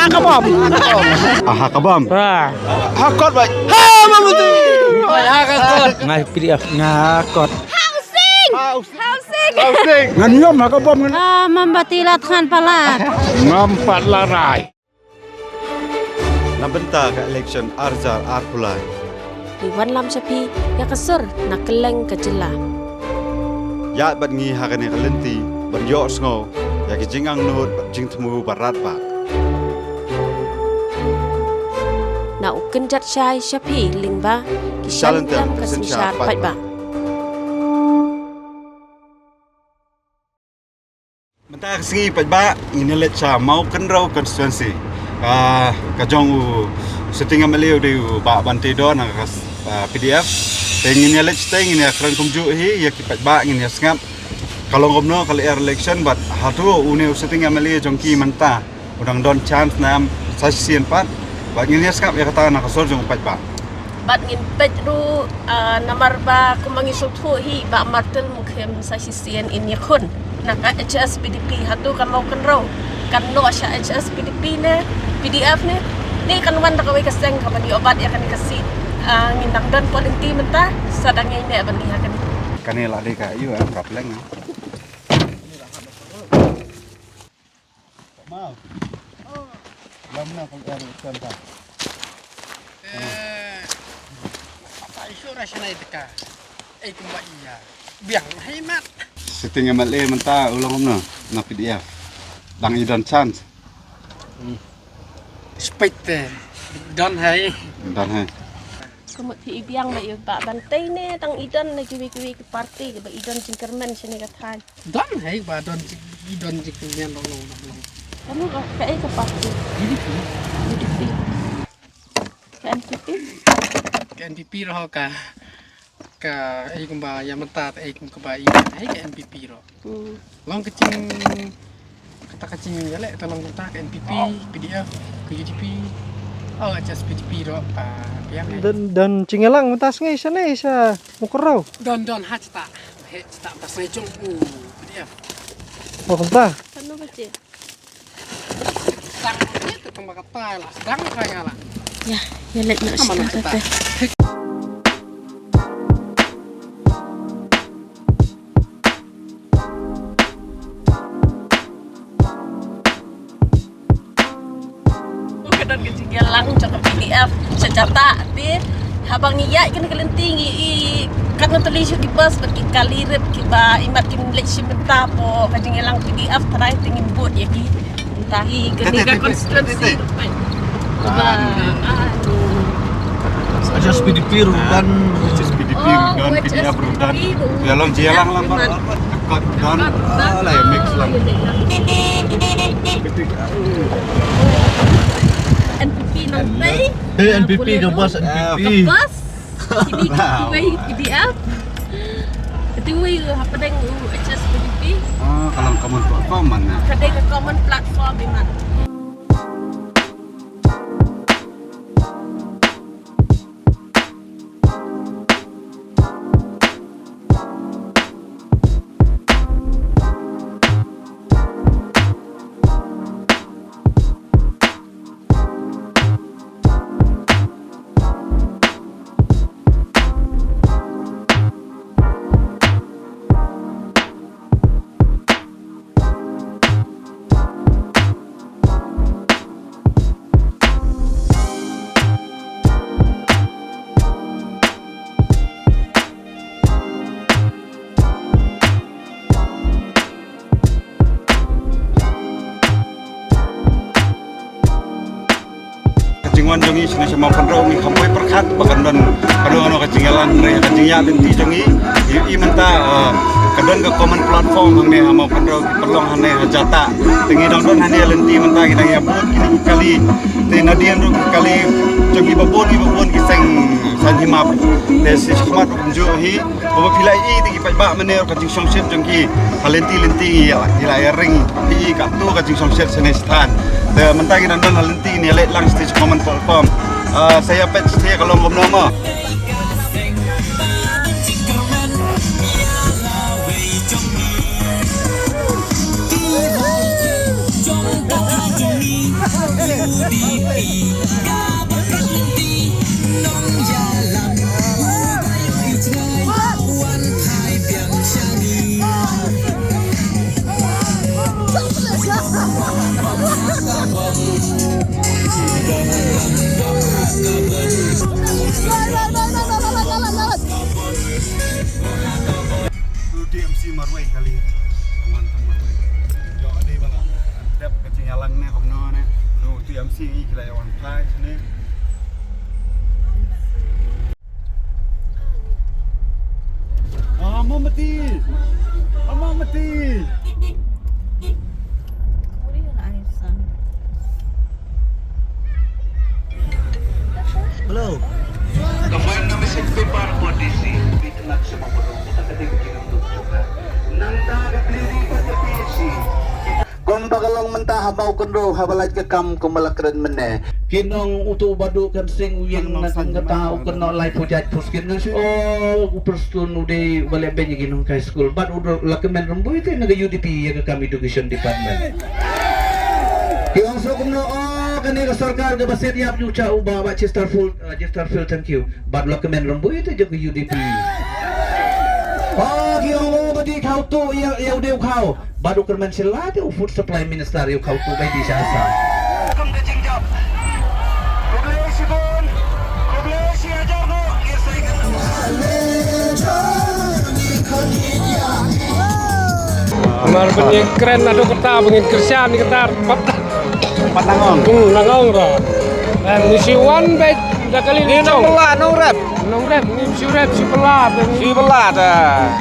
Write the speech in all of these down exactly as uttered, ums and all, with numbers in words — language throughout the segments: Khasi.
Ha ka bom. Ah, ha ka bom. Ha. Ha kot bai. Ha, mamuti. Bai, ha ka kot. Ngai P D F. Nga kot. Housing. Housing. Housing. Ngan ïom ha ka bom ngan. Ah, mambati la than palat. Ngam pat la rai. Na bynta ka election ar hajar arphew lai. Ngi wanlam sha phi ïa ka sur na kylleng ka jylla. Ïaid bad ngi ha kane ka lynti ban ïohsngew ïa ki jingangnud bad jingthmu ba radbah. Na u kynjat shai sha phi lyngba ki shalynter ka synshar paidbah. Mynta ka sngi paidbah ngin ïa leit sha Mawkynrew constituency. Ah, ka jong u sitting M L A u dei u Bah Banteidor na ka, ah, P D F. Te ngin ïa leit shatei ngin ïa kren kumjuh hi ïa ki paidbah ngin ïa sngap ka long kumno ka lyer election bad hato une u sitting M L A jong ki mynta u dang don chance ne em sa shisien pat. Bad ngin ïa sngap ïa kata na ka sur jong u paidbah. Bad ngin peit ruh, ah, namar ba kumba ngi sngewthuh hi Bah Martel Mukhim sa shisien in ïakhun na ka H S P D P, hato ka Mawkynrew kan noh sha H S P D P ne P D F ne, ne kan wan da kawei ka seng kaban ïoh bat ïa kane ka seat. Ah, ngin dang don po lynti mynta, sa dang ïaineh bad ngi ha kane. Kane la dei ka ïu, eh, ka pleng, eh. Mau. Lam na kong er kan ta. Eh, apa isu rasanya itu ka? Eh, kumba iya. Biang hai mat. Sitting M L A mynta u long kumno na P D F. Dang i don chance. Hmm. Spek te. Don hai. Don hai. Ka mut phi i biang ba ïa ba ban tei ne tang i don na kiwei kiwei ki parti kiba i don jingkyrmen shane ka thaiñ. Don hai ba don jing, i don jingkyrmen long long long long. Ka mut ka, kaei ka parti? U D P. U D P. Ka N P P? Ka N P P ruh ka, ka ei kumba ïa mynta ei kum kaba i don hai ka N P P ruh. Hmm. Long ka jing, kata ka jingïaleh ta long kata ka N P P, P D F, ka U D P, oh, H S P D P ruh, ah, biang, eh. Dan, dan jingïalang mynta sngi shane sha Mawkynrew. Don, don, ha, chita. He, chita, mynta sngi jong u P D F. Oh, kumta. Kano ka jing? Dang, ïa, tu tang ba kata la, dang ka ïa la. Ïa, ïa leit noh. Ka mana sha kata. Ka don ka jingïalang jong ka P D F sha Jatah te haba ngi ïaid kane ka lynti ngi i katno tylli shuh ki bus bad ki kali rit kiba imat kim leit shim bynta hapoh ka jingïalang P D F, tharai te ngin bud ïa ki. Mynta hi kane ka constituency ruh peit. Ba, ah, H S P D P ruh don. H S P D P ruh don, P D F ruh don. Ïa long jingïalang lang ba. Ka kot don. Ah, la ïa mix lang. N P P nangtei. Eh, N P P ka bus, N P P. Ka bus. Kine kiwei P D F. Kiwei hapdeng u H S P D P. Ah, ka long common platform man. Ka dei ka common platform i man. Ka jingwan jong ngi shane sha Mawkynrew ngi kham poi pyrkhat ba kan don kano kano ka jingïalang, hynrei ka jingïaid lynti jong ngi, ngi ïohi mynta, ah, ka don ka common platform hangne ha Mawkynrew, ki pynlong hangne ha Jatah. Te ngi dang don hangne lynti mynta, ngi dang ïa bud kine ki kali. Te nadien ruh ki kali jong ki babun ki babun ki seng saiñ hima. Te shi shakhmat ruh kumjuh hi. Ba phi la ïohi te ki paidbah mynne ka jingsngewsih jong ki ha lynti lynti ngi ïa la, ngi la ïa ring hi katto ka jingsngewsih shane shatei. Te mynta ngi dang don ha lynti ngi ïa leit lang stage common platform. Ah, sa ïa peit stage ka long kumno mo. T M C marwei kali. Wan ka marwei. Jo, dei ba la dep ka jingïalang ne kumno ne. No, T M C ngi ki la wan phai sini. Ah, mombati. Ah, mombati. Hello. Kumba ka long mynta haba u kynroh haba lait ka kam kumba la kren mynne. Ki nong uto u Badu kan sing u ïeng na kata u kynnoh laiphew jait phew skin ngan shu, oh, u Prestone u dei ba leh beiñ ïa ki nong high school bad u la kmen rymbui te na ka U D P ïa ka kam education department. Ki ong shuh kumno, oh, kane ka sorkar kaba siat ïap, ju cha u ba, ba Chesterfield, uh, Chesterfield, thank you. Bad la kmen rymbui te jong ka U D P. Oh, ki ong, oh, ba dei khaw tu ïa, ïa u dei u khaw. Bad u kyrmen sila te u food supply minister ïa u khaw tu ba dei sha sa. Mar ba ngin kren naduh kata ba ngin kyrshan ïa kata pat. Pat nangong. Hmm, nangong ra. Em, ni si wan ba da kali ni nong. Ni nong la nong rep. Nong rep, ni si rep, si pelat, ni. Si pelat, ah.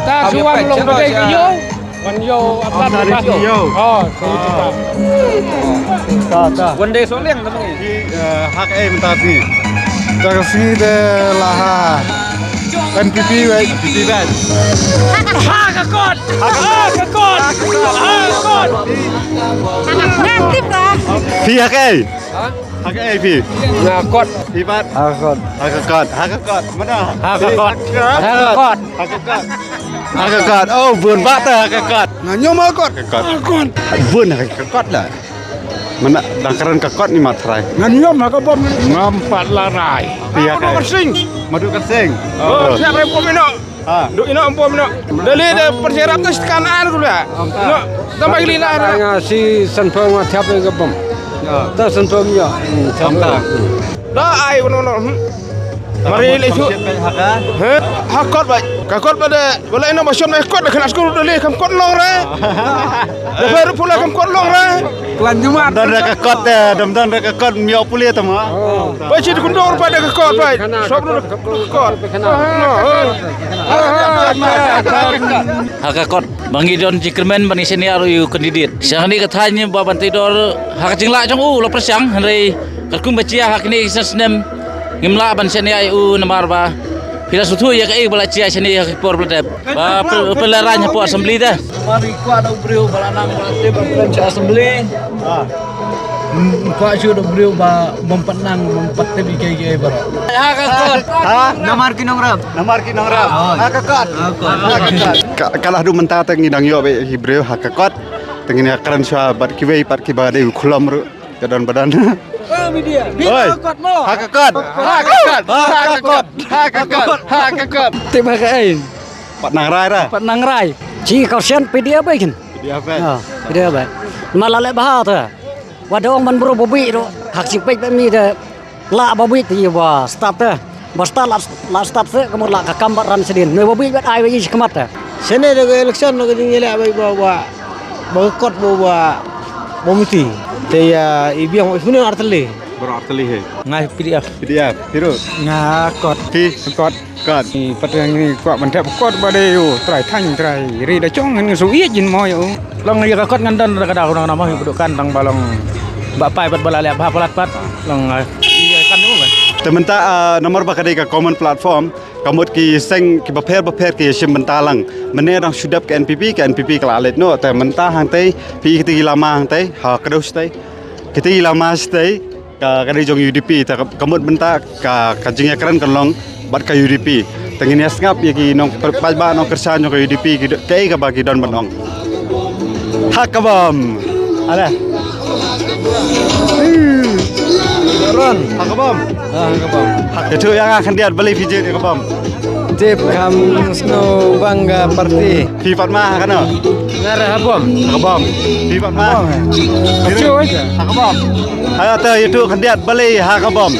Ta si wan long ba dei ki yo. Wan yo, ata di yo. Oh, si ta. Ta, ta. Wan dei so leng ta ni. Ki, eh, hak ei mynta ni. Ta ka si de la ha. N P P wei. N P P wei. Ha ka kot. Ha ka kot. Ha ka kot. Nga tip ra. Phi hak ei. Ha? Hak ei phi. Nga kot. Phi pat. Ha ka kot. Ha ka kot. Ha ka kot. Mana? Ha ka kot. Ha ka kot. Ha ka kot. Ha ka kot. Oh, bun bata ha ka kot. Nga ñiom ha ka kot. Ha ka kot. Bun ha ka kot la. Mana dang kren ka kot ni mat rai. Nga ñiom ha ka bom. Ngam pat la rai. Pia ka. Madu Karsing. Madu Karsing. Oh, siap rai bom ino. Ha. Duk ino bom ino. Dali de perserap tu sekan an tu la. Ino tambah gili la. Nga si sanpong nga tiap ka bom. Ya. Ta sanpong ya. Sanpong. Da ai no no. Mari le chu. Ha kot ba. Ka kot ba de. Wala ino ba shon ba kot da kena skul dali kam kot long re. Da baru pula kam kot long re. Klan Jumat. Don da ka kot, eh, dam don da ka kot mio pule tama. Ba chi kun dor pa da ka kot ba. Sob da ka kot. Ha ka kot ba ngi don jingkyrmen ba ngi senior u candidate. Sha kane ka thaiñ ba ban tei dor ha ka jinglah jong u la pyrshang hynrei katkum ba jia ha kine ki snem ngim lah ban senior u namar ba phi la sngewthuh ïa kaei ba la jia shane ha ki por ba la dep. Ba pynlehrain hapoh assembly te. Namar ngi kwah da u briew ba la nang ba la tip ban kren sha assembly. Ngi kwah shuh da u briew ba bym pat nang bym pat tip ïa kiei kiei baroh. Ha ka kot. Ha? Namar ki nongrep. Namar ki nongrep. Ha ka kot. Ha ka kot. Ka, ka la haduh mynta te ngi dang ïoh beit ki briew ha ka kot. Te ngin ïa kren shuwa bad kiwei pat kiba dei u khlem ruh. Ka don ba don. Oi. Ha ka kot mo. Ha ka kot. Ha ka kot. Ha ka kot. Ha ka kot. Tip ha kaei. Pat nang rai ra. Pat nang rai. Chi ka shen P D F ba kin. P D F ba. Ha, P D F ba. Ma la leh bha ta. Wa dong man bro bobi ro. Hak sing pek ba mi de. La bobi ti wa start ta. Ba start la, la start se ka mo la ka kam ba ran sedin. Ne bobi ba ai ba yi khmat ta. Sene de election no ka jing ele ba ba ba kot ba ba ba miti. Te ya i biang ba sune arteli. Bro arteli he. Ngai P D F. P D F. Hiru. Nga kot. Ti kot. Kot. Ni pateng ni kwah ban thep kot ba dei u trai thang trai ri da chong ngan su ïeit jin mo ïa u. Long ïa ka kot ngan don da ka daw nang namah ïa u dukan tang ba long ba pai pat ba la leh ba palat pat long ïa kan u kan. Te mynta namar ba ka dei ka common platform ka mut ki seng ki bapher bapher ki shim bynta lang. Mynne dang shu dep ka N P P ka N P P ka la leit noh te mynta hangtei phi kiti ki lama hangtei ha ka dei shtei kiti ki lama shtei. Ka, ka dei jong U D P, te ka, ka mut mynta ka, ka jingïakren kan long bad ka U D P. Te ngin ïa sngap ïa ki nong paidbah nongkyrshan jong ka U D P ki kaei kaba ki don ban ong. Ha ka bom. Ale. Ha ka bom. Ha ka bom. Ïathuh ïa nga khyndiat balei phi jied ïa ka bom. Tip kam sngewbang ka party. Phi pat ma ha kano? Nga ra ha bom. Ha ka bom. Phi pat ma. Ha ka bom. Ha ka bom. Ha ta ïathuh khyndiat balei ha ka bom.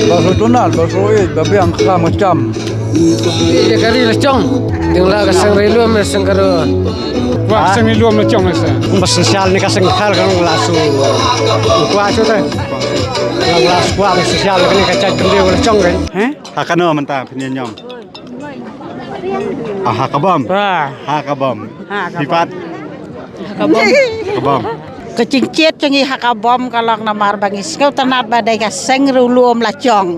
Ba shu tunat ba shu ïeit ba biang ka kam. Ïa ka ri la chong. Ding la ka seng ri lum seng ka ru. Wa seng ri lum la chong sa. Ba sosial ni ka seng khal ka la su. Kwa chu ta. Lang la su kwa ba sosial ka ni ka chai kali wa la chong kan. Ha kano mynta phin ïa ñiom. Ah, ha ka bom. Ha ka bom. Phi pat. Ha ka bom. Ka jingjied jong ngi ha ka bom ka long namar ba ngi sngewtynnat ba dei ka seng ri lum la chong.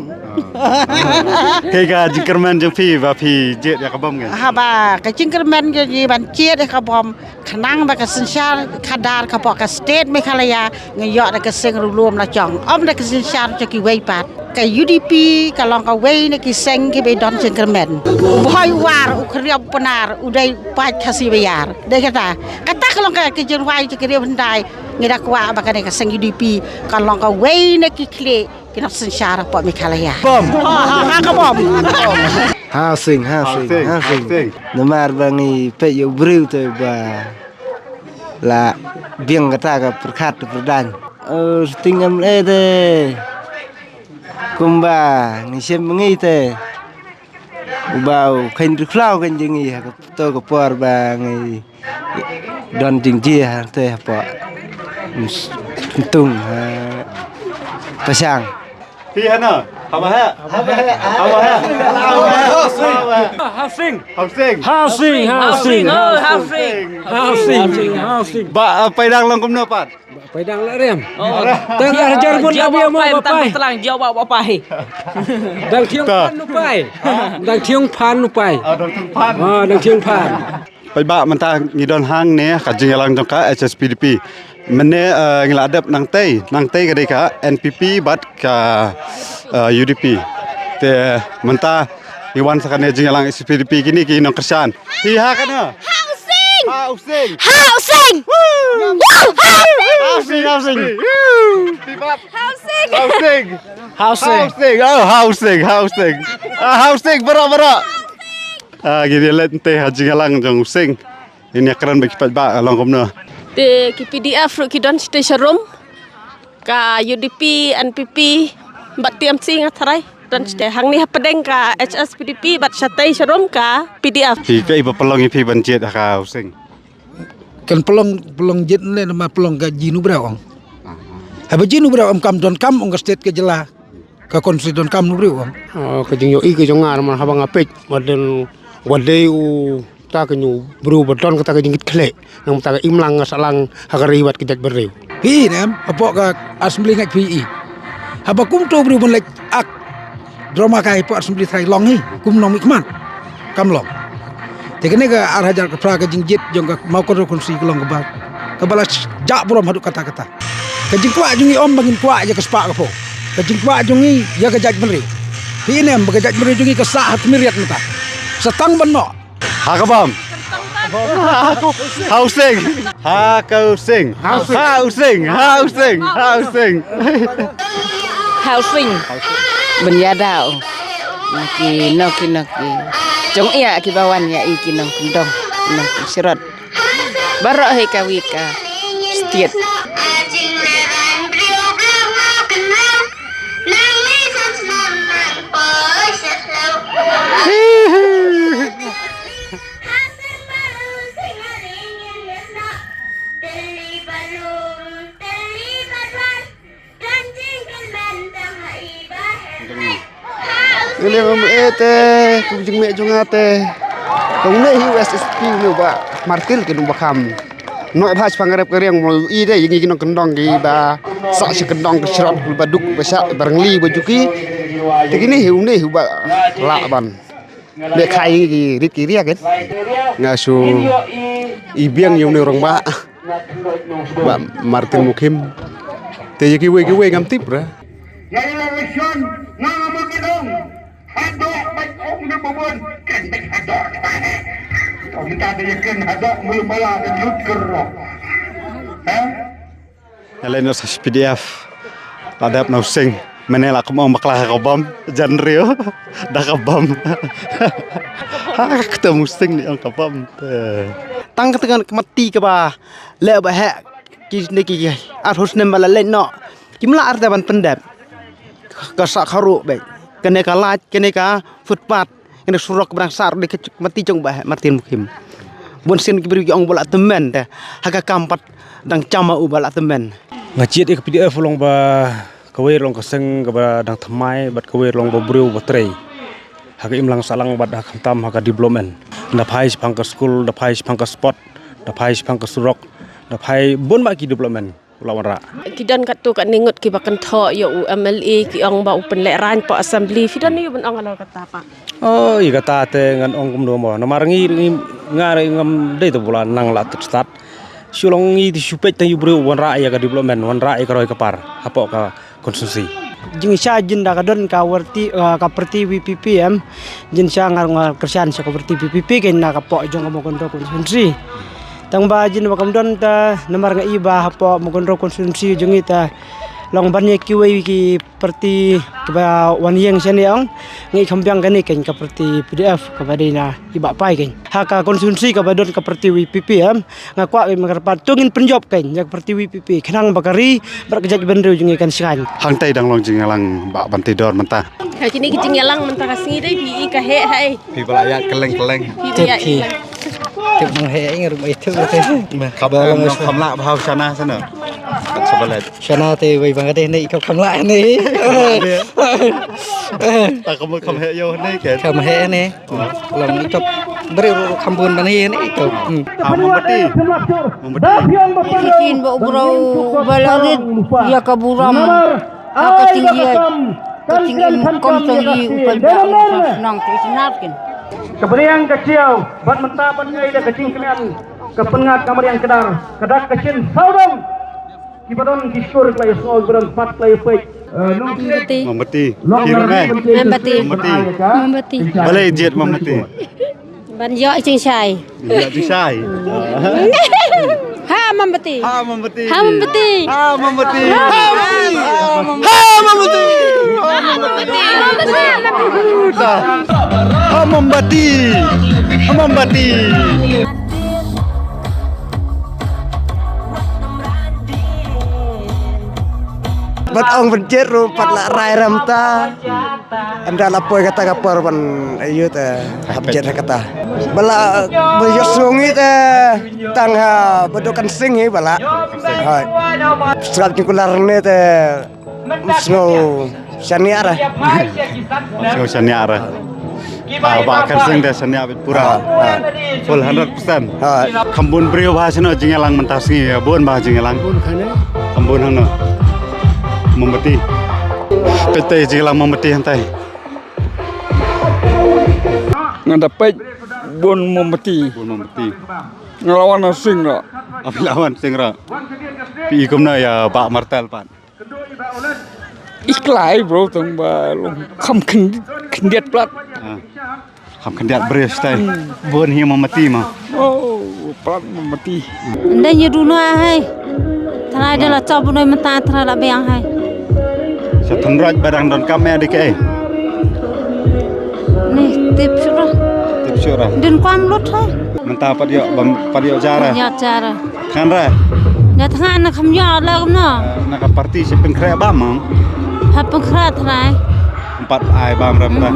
Kaei ka jingkyrmen jong phi ba phi jied ïa ka bom ngi? Haba ka jingkyrmen jong ngi ban jied ïa ka bom khnang ba ka synshar khadar ka pok ka state Meghalaya ngi ïoh da ka seng ri lum la chong, ym da ka synshar jong kiwei pat. Ka U D P ka long kawei na ki seng kiba don jingkyrmen. U Bhoi War, u Khriam Pnar, u dei paid Khasi Baïar. Dei kata, kata ka long ka, ka jingrwai jong ka ri hyndai. Ngi da kwah ba kane ka seng U D P ka long kawei na ki khlieh ki nongshong synshar hapoh Meghalaya. Bom. Ha, ha, ha ka bom. Housing, housing, housing. Namar ba ngi peit ïa u briew te ba la biang kata ka pyrkhat pyrdan. Sting M L A te kumba ngi shem ngi te uba u khein rikhlaw kan jong ngi ha ka to ka por ba ngi don jingjia te hapoh Ntung ha Pashang. Phi hana? Haba ha? Haba ha? Haba ha? Housing. Housing. Housing. Housing. Housing. Housing. Housing. Ba, uh, paidang long kumno pat? Ba, paidang la rem. Tang ar jar bun la bia mo ba pai. Tang jawab ba pai. Dang thiong pan nu pai. Dang thiong pan nu pai. Ah, dang thiong pan. Ah, dang thiong pan. Paidbah mynta ngi don hangne ka jingïalang jong ka H S P D P. Mynne, eh, ngi la dep nangtei, nangtei ka dei ka N P P bad ka, eh, U D P. Te mynta ngi wan sa kane jingïalang H S P D P kine ki nongkyrshan. Hi ha kane. Housing! Housing! Housing! Woo! Housing! Housing, housing. Woo! Housing! Housing! Housing! Housing! Oh, housing, housing. Ah, housing, baroh, baroh. Ah, ngi dei leit nte ha jingïalang jong u Sing. Ngin ïa kren bad ki paidbah ka long kumno. Te ki P D F ruh ki don shatei sharum. Ka U D P, N P P bad T M C nga tharai don shatei. Hangne hapdeng ka H S P D P bad shatei sharum ka P D F. Phi kaei ba pynlong ïa phi ban jied ha ka u Sing? Kan pynlong, pynlong jied ne namar pynlong ka jingïeit u briew ong. Haba jingïeit u briew ong kam don kam ong ka state ka jylla. Ka constitution kam u briew ong. Oh, ka jingïohi ka jong nga namar haba nga peit wat dei, wat dei uta ka u briew ba don kata ka jingkitkhlieh. Nangta ka imlang nga sahlang ha ka ri bad ka jaitbynriew. Phi ne em hapoh ka assembly nga phi i. Haba kumto u briew ban leit ak drama ka hapoh assembly trai long hi kum nongmihkhmat. Kam long. Te kane ka ar hajar ka phra ka jingjied jong ka Mawkynrew constituency ka long kaba, kaba la jah burom haduh katta katta. Ka jingkwah jong ngi ym ba ngin kwah ïa ka spah ka phew. Ka jingkwah jong ngi ïa ka jaitbynriew. Phi i ne em ba ka jaitbynriew jong ngi ka sah ha tmier ïat mynta. Sa tang ban noh. Ha ka bom. Housing. Ha ka u Sing. Housing. Ha u Sing. Ha u Sing. Ha u Sing. Housing. Ban ïada u. Na ki nong ki nong ki jong ïa kiba wan ïa i ki nongkyndong, nongkyrshrot. Baroh hi ka wi ka state. Ngi ong e te ku jingmeh jong nga te. Tang ne hi u S S P u ne u bah Martin ki nong ba kham. Noh bha sha pang rep ka riang mo i de ïa ngi ki nongkyndong kiba sah sha kyndong ka shrot ba duk ba sah ba rangli ba juki. Te kine hi u ne hi u bah lah ban. Leh khai ki rit ki riak kan. Nga shu i biang ïa une u rangbah. Bah Martin Mukhim. Te ïa kiwei kiwei ngam tip re. Ïa ïa la election nga ngam ong ki dong. Hadoh bad ong ne babon kan bad hadoh. Ong ta de ïa kan hadoh mulu mala de lut kerro. Ha? Ïa lei na sa P D F. Ka dep na u sing. Mane la kum ong bakla ha ka bom. Jan rio. Da ka bom. Ha ka kata mu sing ni ong ka bom. Te. Tang kata kan ka mati kaba leh ba heh. Ki ne ki ar hus nem ba la leh no. Ki mla ar te ban pyndep. Ka sa kharu be. Kane ka lait, kane ka footpath. Kane surok brang sar de ka mati jong ba heh Martin Mukhim. Bun sien ki briew ki ong ba la tymmen te. Ha ka kam pat dang chama u ba la tymmen. Nga jied ïa ka P D F long ba kawei long ka seng kaba dang thymmai bad kawei long ba briew ba trei. Ha ka imlang sahlang bad ha khamtam ha ka development. Da phai shaphang ka skul, da phai shaphang ka sport, da phai shaphang ka surok, da phai bun ba ki development. U la wanrah. Ki don katto katne ngut kiba kynthoh ïa u M L A ki ong ba u pynlehrain pa assembly. Phi don ïa u ban ong alo kata pa. Oh, ïa kata te ngan ong kumno mo. Namar ngi ngi nga ngam dei te bula nang la tut start. Shu long ngi te shu peit tang ïa u briew wanrah ïa ka development, wanrah ïa ka roi ka par. Hapoh ka constituency. Jingshai jin da ka don ka warti, eh, ka parti V P P em. Jingshai ngar ngar kyrshan sha ka parti V P P kein na ka poh jong ka Mawkynrew constituency. Tang ba jin ba kam don ta namar nga i ba hapoh Mawkynrew constituency jong i ta long ban ïa kiwei ki parti kiba wan ïeng shane ong. Ngi kham biang kane kein ka parti P D F kaba dei na i ba pai kein. Ha ka constituency kaba don ka parti V P P em. Nga kwah ba ma kyrpad to ngin pynjop kein ïa ka parti V P P khnang ba ka ri bad ka jaitbynriew jong ngi kan shngaiñ. Hangtai dang long jingïalang ba ban te dor mynta. Ha kine ki jingïalang mynta ka sngi dei phi i ka heh ha ei. Phi ba la ïaid kylleng kylleng. Phi ba ïaid kylleng. Tip nang heh ing rum ei tip te. Kham kham lah ba hau shana sana. Kat sabalet. Shana te wei bang dei nei kham kham lah nei. Ta kamu kham heh yo nei ke. Kham heh nei. Long i kop briew ruh kham bun ban hi ne i kop. Hmm. Ha mombati. Mombati. Kin ba u briew ba la rit ïa ka burom. Ha ka jingïaid ka jingim kam song i u paidbah u sa snang te i snar kin. Ka bniang ka chiaw bad mynta ban ngai da ka jingkmen ka pyngngad ka mariang kdar ka dak ka chin sawdong. Kiba don ki skur ki la ïasngew, kiba don pat ki la ïapeit. Eh, nongtrei. Mombati. Mombati. Ki ruh ne? Mombati. Mombati. Mombati. Balei jied mombati? Ban ïoh jingshai. Ïoh jingshai. Ha mombati. Ha mombati. Ha mombati. Ha mombati. Ha mombati. Ha mombati. Ha mombati. Ha mombati. Bad ong ban jied ruh pat la rai ram ta. Ynda la poi kata ka por ban ïoh te hap jied ha kata. Ba la ba ïoh sung i te tang ha ba dok kan sing i ba la. Hai. Sngap jingkular ne te. Sngew shaniah re. Sngew shaniah re. Ah, ba kan sing de shaniah bit pura. Ah, ah. Full hundred percent. Ah. Kham bun briew ba shano jingïalang mynta sngi, bun ba jingïalang. Bun khane. Kham bun hano. Mombati. Peit te jingïalang mombati hangtai. Nga da peit bun mombati. Bun mombati. Nga la wan sing ra. Ap la wan sing ra. Pi kumno ïa ba martel pan. Iklai bro tang ba long kham khyndiat plat. Ah. Kham khyndiat bres tai. Bun hi mombati ma. Oh, plat mombati. Nda nyu duna hai. Trai da la chop bunoi mynta trai la biang hai. Sa thun raj barang don kam ya dikei. Ni tip sura. Tip sura. Din kwam lut hai. Mynta pat ïoh bam pat ïoh jara. Ïoh jara. Thngan re. Nga thngan na kham ïoh la kumno. Na ka parti shi pynkhreh bam mang. Ha pynkhreh trai. Empat ai bam re mynta.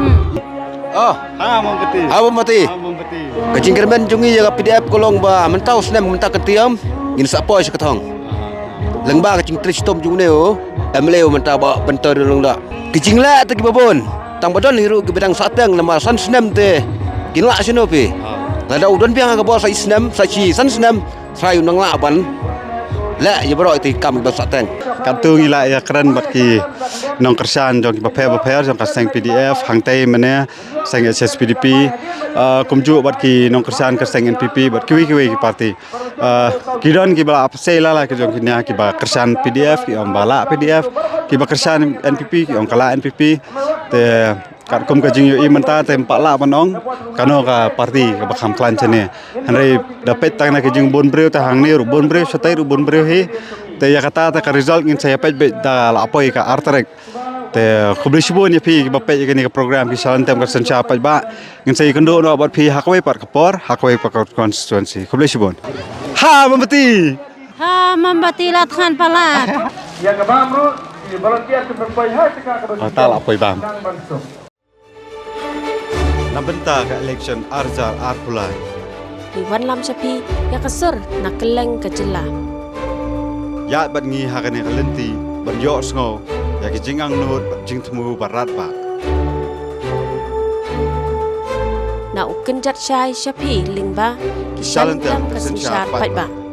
Oh. Ha mombati. Ha mombati. Ha mombati. Ka jingkyrmen jong ngi ïa ka P D F ka long ba mynta u snem mynta ka tiam ngin sa poi sha ka thong. Lyngba ka jingtrei shitom jong une u M L A u mynta ba pynter long da. Ka jingleh te kiba bun. Tang ba don hi ruh kiba dang sa teng namar san snem te kin lah shano phi. Lada u don biang ha ka bor sa shi snem, sa shi san snem. Trai u nang lah ban leh ïa baroh ïa ki kam kiba sah teng. Katto ngi la ïakren bad ki nongkyrshan jong kiba pher bapher jong ka seng P D F, hangtei mane seng H S P D P, ah, kumjuh bad ki nongkyrshan ka seng N P P bad kiwei kiwei ki parti. Ah, ki don kiba la sei la la ki jong ki nia kiba kyrshan P D F, ki ong ba lah P D F, kiba kyrshan N P P, ki ong ka lah N P P. Te Katkum ka jingïohi mynta te ym pat lah ban ong kano ka parti kaba kham khlaiñ shane. Hynrei da peit tang na ka jingbun briew te hangne ruh bun briew, shatei ruh bun briew hi. Te ïa kata te ka result ngin sa ïa peit beit da la poi ka ar tarik. Te khublei shibun ïa phi kiba peit ïa kane ka program Ki Shalynter ka Synshar Paidbah. Ngin sa ïakynduh noh bad phi ha kawei pat ka por, ha kawei pat ka constituency. Khublei shibun. Ha Mombati. Ha Mombati la thngan palat. Ïa ka bam ruh, ki volunteer ki pynpoi ha ka ka. Oh, ta la poi bam. Na bynta ka election ar hajar arphew lai. Ngi wanlam sha phi ïa ka sur na kylleng ka jylla. Ïaid bad ngi ha kane ka lynti ban ïohsngew ïa ki jingangnud bad jingthmu ba radbah. Na u kynjat shai sha phi lyngba Ki Shalynter ka Synshar Paidbah.